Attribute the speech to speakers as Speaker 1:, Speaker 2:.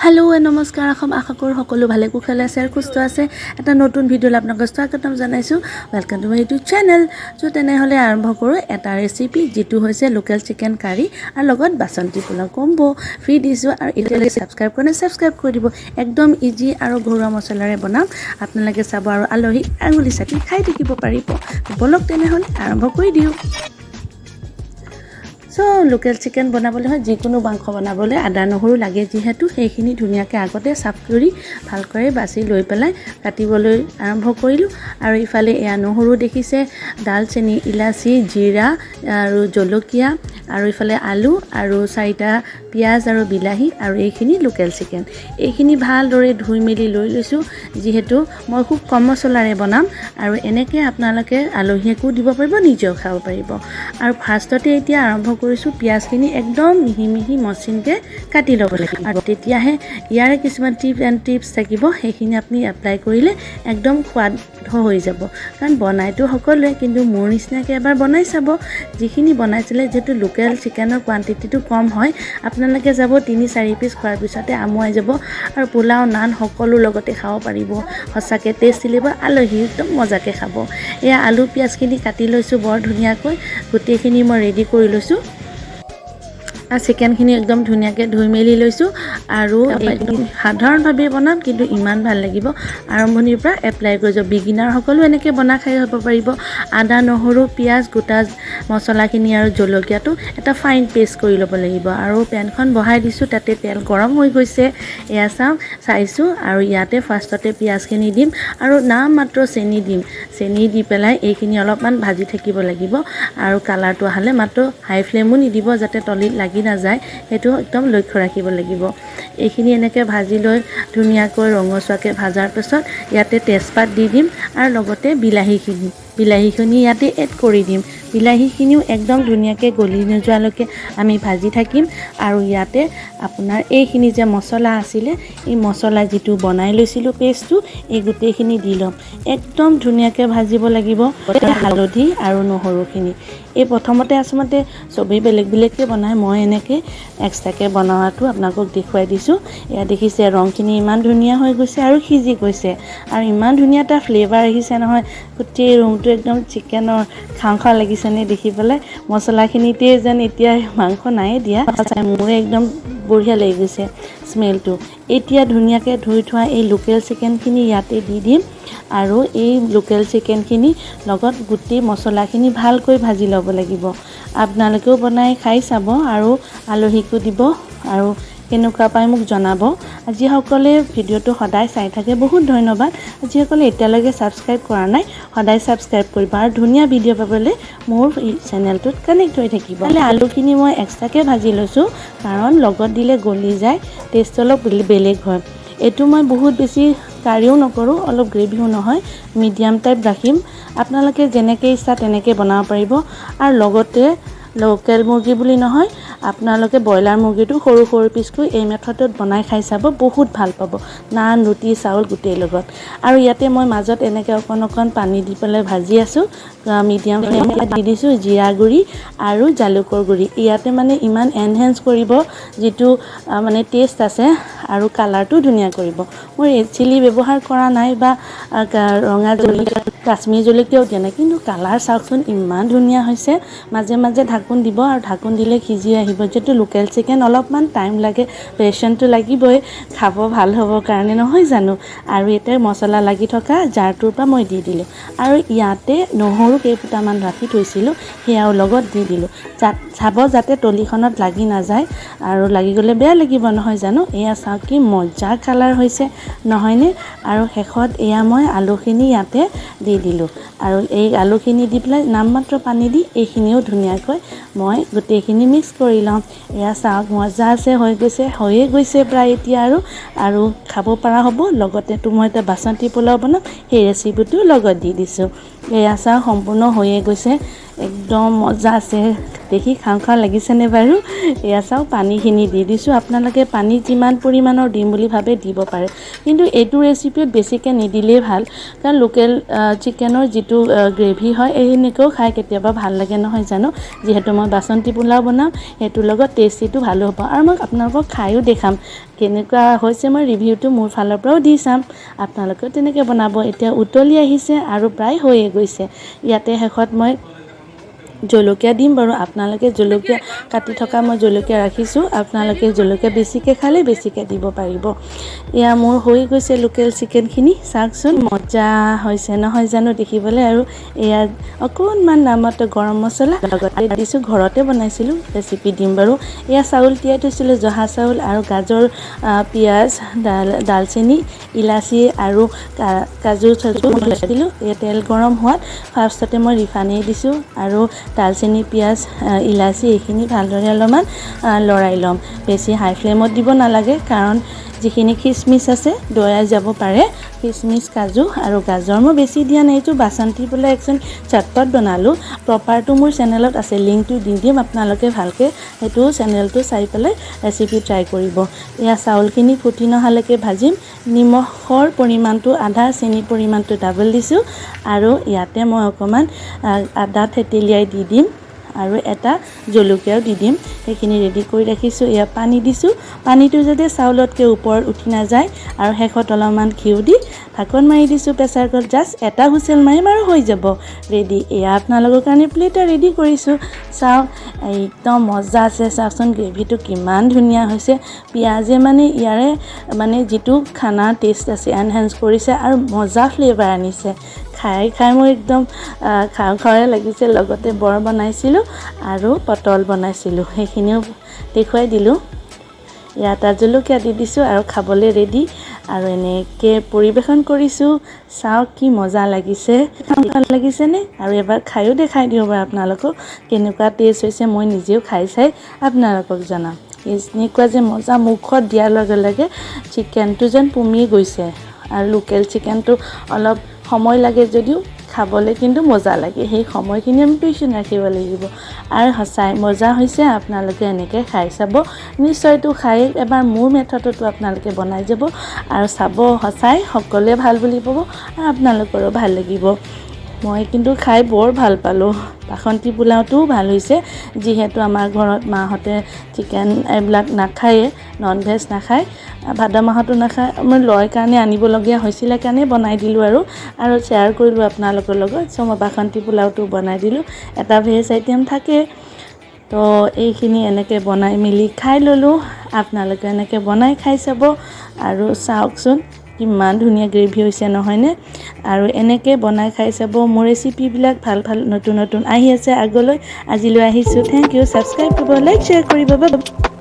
Speaker 1: Hello' নমস্কাৰ অসম। আশা কৰোঁ সকলো ভালে কুশলে আছে আৰু সুস্থ আছে। এটা নতুন ভিডিঅ'লৈ আপোনালোকক স্বাগতম জনাইছোঁ। Welcome to my YouTube channel. চ' তেনেহ'লে আৰম্ভ কৰোঁ এটা ৰেচিপি, যিটো হৈছে লোকেল চিকেন কাৰী আৰু লগত বাচন্তি পোলাও কম্ব' ফ্ৰী দিছোঁ। আৰু এতিয়ালৈকে ছাবস্ক্ৰাইব কৰা নাই, ছাবস্ক্ৰাইব কৰি দিব। একদম ইজি আৰু ঘৰুৱা মছলাৰে বনাম। আপোনালোকে চাব আৰু আলহীক আঙুলি চাটি খাই থাকিব পাৰিব। ব'লক তেনেহ'লে আৰম্ভ কৰি দিওঁ। চ' লোকেল চিকেন বনাবলৈ হয়, যিকোনো মাংস বনাবলৈ আদা নহৰু লাগে যিহেতু, সেইখিনি ধুনীয়াকৈ আগতে চাফ কৰি ভালকৈ বাছি লৈ পেলাই কাটিবলৈ আৰম্ভ কৰিলোঁ। আৰু ইফালে এয়া নহৰু দেখিছে, ডালচেনি, ইলাচি, জিৰা আৰু জলকীয়া আৰু ইফালে আলু আৰু চাৰিটা পিঁয়াজ আৰু বিলাহী আৰু এইখিনি লোকেল চিকেন। এইখিনি ভালদৰে ধুই মেলি লৈ লৈছোঁ, যিহেতু মই খুব কম মছলাৰে বনাম। আৰু এনেকৈ আপোনালোকে আলহীকো দিব পাৰিব, নিজেও খাব পাৰিব। আৰু ফাৰ্ষ্টতে এতিয়া আৰম্ভ কৰিছোঁ, পিঁয়াজখিনি একদম মিহি মিহি মচিনকৈ কাটি ল'ব লাগিব আৰু তেতিয়াহে ইয়াৰে কিছুমান টিপ এণ্ড টিপছ থাকিব, সেইখিনি আপুনি এপ্লাই কৰিলে একদম সোৱাদ হৈ যাব। কাৰণ বনাইতো সকলোৱে, কিন্তু মোৰ নিচিনাকৈ এবাৰ বনাই চাব। যিখিনি বনাইছিলে, যিহেতু লোকেল চিকেনৰ কোৱাণ্টিটিটো কম হয়, আপোনালোকে যাব 3-4 পিচ খোৱাৰ পিছতে আমুৱাই যাব আৰু পোলাও, নান সকলো লগতে খাব পাৰিব। সঁচাকৈ টেষ্টি লাগিব, আলহী একদম মজাকৈ খাব। এয়া আলু পিঁয়াজখিনি কাটি লৈছোঁ বৰ ধুনীয়াকৈ। গোটেইখিনি মই ৰেডি কৰি লৈছোঁ। চিকেনখিনি একদম ধুনীয়াকৈ ধুই মেলি লৈছোঁ আৰু সাধাৰণভাৱেই বনাম, কিন্তু ইমান ভাল লাগিব। আৰম্ভণিৰ পৰা এপ্লাই কৰি যাওক। বিগিনাৰসকলেও এনেকৈ বনাই খাই খাব পাৰিব। আদা, নহৰু, পিঁয়াজ, গোটা মছলাখিনি আৰু জলকীয়াটো এটা ফাইন পেষ্ট কৰি ল'ব লাগিব। আৰু পেনখন বহাই দিছোঁ, তাতে তেল গৰম হৈ গৈছে। এয়া চাওক, চাইছোঁ। আৰু ইয়াতে ফাৰ্ষ্টতে পিঁয়াজখিনি দিম আৰু নাম মাত্ৰ চেনি দিম। চেনি দি পেলাই এইখিনি অলপমান ভাজি থাকিব লাগিব আৰু কালাৰটো অহালে মাত্ৰ, হাই ফ্লেমো নিদিব, যাতে তলিত লাগি নাযায়, সেইটো একদম লক্ষ্য ৰাখিব লাগিব। এইখিনি এনেকৈ ভাজি লৈ ধুনীয়াকৈ ৰঙচুৱাকৈ ভজাৰ পিছত ইয়াতে তেজপাত দি দিম আৰু লগতে বিলাহীখিনি বিলাহীখিনি ইয়াতে এড কৰি দিম। বিলাহীখিনিও একদম ধুনীয়াকৈ গলি নোযোৱালৈকে আমি ভাজি থাকিম। আৰু ইয়াতে আপোনাৰ এইখিনি যে মছলা আছিলে, এই মছলা যিটো বনাই লৈছিলোঁ পেষ্টটো, এই গোটেইখিনি দি ল'ম। একদম ধুনীয়াকৈ ভাজিব লাগিব হালধি আৰু নহৰুখিনি। এই প্ৰথমতে আচলতে চবেই বেলেগ বেলেগকৈ বনায়, মই এনেকৈ এক্সট্ৰাকৈ বনোৱাটো আপোনালোকক দেখুৱাই দিছোঁ। এয়া দেখিছে, ৰংখিনি ইমান ধুনীয়া হৈ গৈছে আৰু সিজি গৈছে আৰু ইমান ধুনীয়া এটা ফ্লেভাৰ আহিছে নহয়। গোটেই ৰুমটো একদম চিকেনৰ খাওঁ খাওঁ লাগিছেনে দেখি পেলাই? মছলাখিনিতে যেন এতিয়া মাংস নায়ে দিয়া, মোৰে একদম বঢ়িয়া লাগি গৈছে স্মেলটো। এতিয়া ধুনীয়াকৈ ধুই থোৱা এই লোকেল চিকেনখিনি ইয়াতে দি দিম আৰু এই লোকেল চিকেনখিনি লগত গোটেই মছলাখিনি ভালকৈ ভাজি ল'ব লাগিব। আপোনালোকেও বনাই খাই চাব আৰু আলহীকো দিব আৰু কেনেকুৱা পায় মোক জনাব। যিসকলে ভিডিঅ'টো সদায় চাই থাকে, বহুত ধন্যবাদ। যিসকলে এতিয়ালৈকে ছাবস্ক্ৰাইব কৰা নাই, সদায় ছাবস্ক্ৰাইব কৰিব আৰু ধুনীয়া ভিডিঅ' পাবলৈ মোৰ চেনেলটোত কানেক্ট হৈ থাকিব। আলুখিনি মই এক্সট্ৰাকৈ ভাজি লৈছোঁ, কাৰণ লগত দিলে গলি যায়, টেষ্টটো অলপ বেলেগ হয়। এইটো মই বহুত বেছি কাৰীও নকৰোঁ, অলপ গ্ৰেভিও নহয়, মিডিয়াম টাইপ ৰাখিম। আপোনালোকে যেনেকৈ ইচ্ছা তেনেকৈ বনাব পাৰিব। আৰু লগতে লোকেল মুৰ্গী বুলি নহয়, আপোনালোকে ব্ৰইলাৰ মুৰ্গীটো সৰু সৰু পিচকৈ এই মেথডত বনাই খাই চাব, বহুত ভাল পাব, নান, ৰুটি, চাউল গোটেই লগত। আৰু ইয়াতে মই মাজত এনেকৈ অকণ অকণ পানী দি পেলাই ভাজি আছোঁ। মিডিয়াম ফ্লেমত দি দিছোঁ জিৰা গুড়ি আৰু জালুকৰ গুড়ি। ইয়াতে মানে ইমান এনহেঞ্চ কৰিব যিটো মানে টেষ্ট আছে আৰু কালাৰটো ধুনীয়া কৰিব। মই ৰেড চিলি ব্যৱহাৰ কৰা নাই বা ৰঙা জলকীয়া, কাশ্মীৰ জলকীয়াও দিয়া নাই, কিন্তু কালাৰ চাওকচোন, ইমান ধুনীয়া হৈছে। মাজে মাজে ঢাকোন দিব আৰু ঢাকোন দিলে সিজি আহিব। যিহেতু লোকেল চিকেন অলপমান টাইম লাগে, পেচেঞ্চটো লাগিবই খাব ভাল হ'বৰ কাৰণে, নহয় জানো? আৰু এতিয়া মছলা লাগি থকা জাৰটোৰ পৰা মই দি দিলোঁ আৰু ইয়াতে নহৰু কেইফুটামান ৰাখি থৈছিলোঁ, সেয়াও লগত দি দিলোঁ। চাব যাতে তলিখনত লাগি নাযায় আৰু লাগি গ'লে বেয়া লাগিব, নহয় জানো? এয়া চাওক, কি মজা কালাৰ হৈছে, নহয়নে? আৰু শেষত এয়া মই আলুখিনি ইয়াতে দি দিলোঁ আৰু এই আলুখিনি দি পেলাই নামমাত্ৰ পানী দি এইখিনিও ধুনীয়াকৈ মই গোটেইখিনি মিক্স কৰি লওঁ। এয়া চাওক, মজা আছে হৈ গৈছে, হৈয়ে গৈছে প্ৰায় এতিয়া আৰু আৰু খাব পৰা হ'ব। লগতেতো মই এতিয়া বাচন্তি পোলাও বনাম, সেই ৰেচিপিটো লগত দি দিছোঁ। এয়া চাওক, সম্পূৰ্ণ হৈয়ে গৈছে, একদম মজা আছে। দেখি খাওঁ খাওঁ লাগিছেনে বাৰু? এয়া চাওক, পানীখিনি দি দিছোঁ। আপোনালোকে পানী যিমান পৰিমাণৰ দিম বুলি ভাবে দিব পাৰে, কিন্তু এইটো ৰেচিপিত বেছিকৈ নিদিলেই ভাল, কাৰণ লোকেল চিকেনৰ যিটো গ্ৰেভি হয়, এই সেনেকৈও খাই কেতিয়াবা ভাল লাগে, নহয় জানো? যিহেতু মই বাচন্তি পোলাও বনাম, সেইটোৰ লগত টেষ্টিটো ভালো হ'ব আৰু মই আপোনালোকক খায়ো দেখাম। কেনেকুৱা হৈছে মই ৰিভিউটো মোৰ ফালৰ পৰাও দি চাম, আপোনালোকেও তেনেকৈ বনাব। এতিয়া উতলি আহিছে আৰু প্ৰায় হৈয়ে গৈছে। ইয়াতে শেষত মই জলকীয়া দিম বাৰু। আপোনালোকে জলকীয়া কাটি থকা মই জলকীয়া ৰাখিছোঁ, আপোনালোকে জলকীয়া বেছিকৈ খালে বেছিকৈ দিব পাৰিব। এয়া মোৰ হৈ গৈছে লোকেল চিকেনখিনি। চাওকচোন, মজা হৈছে নহয় জানো দেখিবলৈ? আৰু এয়া অকণমান নামত গৰম মছলা লগতে দিছোঁ, ঘৰতে বনাইছিলোঁ, ৰেচিপি দিম বাৰু। এয়া চাউল তিয়াই থৈছিলোঁ, জহা চাউল আৰু গাজৰ, পিঁয়াজ, ডালচেনি, ইলাচি আৰু কাজু চাজু দিলোঁ। এয়া তেল গৰম হোৱাত ফাৰ্ষ্টতে মই ৰিফাইনেই দিছোঁ আৰু ডালচেনি, পিঁয়াজ, ইলাচি এইখিনি ভালদৰে অলপমান লৰাই ল'ম। বেছি হাই ফ্লেমত দিব নালাগে, কাৰণ যিখিনি খিচমিচ আছে দৈয়াই যাব পাৰে। খিচমিচ, কাজু আৰু গাজৰ মই বেছি দিয়া নাই। এইটো বাচন্তি পোলাও একচুৱেলি চটপট বনালোঁ। প্ৰপাৰটো মোৰ চেনেলত আছে, লিংকটো দি দিম, আপোনালোকে ভালকৈ সেইটো চেনেলটো চাই পেলাই ৰেচিপি ট্ৰাই কৰিব। এয়া চাউলখিনি ফুটি নহালৈকে ভাজিম। নিমখৰ পৰিমাণটো আধা, চেনিৰ পৰিমাণটো ডাবল দিছোঁ আৰু ইয়াতে মই অকণমান আদা থেতেলিয়াই দি দিম আৰু এটা জলকীয়াও দি দিম। সেইখিনি ৰেডি কৰি ৰাখিছোঁ। এয়া পানী দিছোঁ, পানীটো যাতে চাউলতকৈ ওপৰত উঠি নাযায়। আৰু শেষত অলপমান ঘিউ দি ঢাকন মাৰি দিছোঁ। প্ৰেছাৰ কুকাৰত জাষ্ট এটা হুইচেল মাৰিম আৰু হৈ যাব ৰেডি। এয়া আপোনালোকৰ কাৰণে প্লেট ৰেডি কৰিছোঁ। চাওক, একদম মজা আছে। চাওকচোন, গ্ৰেভিটো কিমান ধুনীয়া হৈছে। পিঁয়াজে মানে ইয়াৰে মানে যিটো খানাৰ টেষ্ট আছে এনহেঞ্চ কৰিছে আৰু মজা ফ্লেভাৰ আনিছে। খাই খাই মোৰ একদম খাওঁ খাওঁৱে লাগিছে। লগতে বৰ বনাইছিলোঁ আৰু পটল বনাইছিলোঁ, সেইখিনিও দেখুৱাই দিলোঁ। ইয়াত জলকীয়া দি দিছোঁ আৰু খাবলৈ ৰেডি আৰু এনেকৈ পৰিৱেশন কৰিছোঁ। চাওক কি মজা লাগিছে, ভাল লাগিছেনে? আৰু এবাৰ খায়ো দেখাই দিওঁ বাৰু আপোনালোকক কেনেকুৱা টেষ্ট হৈছে। মই নিজেও খাই চাই আপোনালোকক জনাম। এনেকুৱা যে মজা, মুখত দিয়াৰ লগে লগে চিকেনটো যেন পমি গৈছে। আৰু লোকেল চিকেনটো অলপ সময় লাগে যদিও খাবলৈ কিন্তু মজা লাগে। সেই সময়খিনি আমি পেচেঞ্চ ৰাখিব লাগিব। আৰু সঁচাই মজা হৈছে। আপোনালোকে এনেকৈ খাই চাব নিশ্চয়তো। খাই এবাৰ মোৰ মেথডতো আপোনালোকে বনাই যাব আৰু চাব, সঁচাই সকলোৱে ভাল বুলি ক'ব আৰু আপোনালোকৰো ভাল লাগিব। মই কিন্তু খাই বৰ ভাল পালোঁ। বাসন্তী পোলাওটোও ভাল হৈছে। যিহেতু আমাৰ ঘৰত মাহঁতে চিকেন এইবিলাক নাখায়েই, নন ভেজ নাখায়, ভাদ মাহতো নাখায়, মই লয় কাৰণে আনিবলগীয়া হৈছিলে কাৰণে বনাই দিলোঁ আৰু শ্বেয়াৰ কৰিলোঁ আপোনালোকৰ লগত। চ' মই বাসন্তী পোলাওটো বনাই দিলোঁ, এটা ভেজ আইটেম থাকে। তো এইখিনি এনেকৈ বনাই মেলি খাই ল'লোঁ। আপোনালোকে এনেকৈ বনাই খাই চাব আৰু চাওকচোন কিমান ধুনীয়া গ্ৰেভি হৈছে নহয়নে? আৰু এনেকৈ বনাই খাই চাব। মোৰ ৰেচিপিবিলাক ভাল ভাল নতুন নতুন আহি আছে আগলৈ। আজিলৈ আহিছোঁ। Thank U. Subscribe কৰিব, লাইক, শ্বেয়াৰ কৰিব।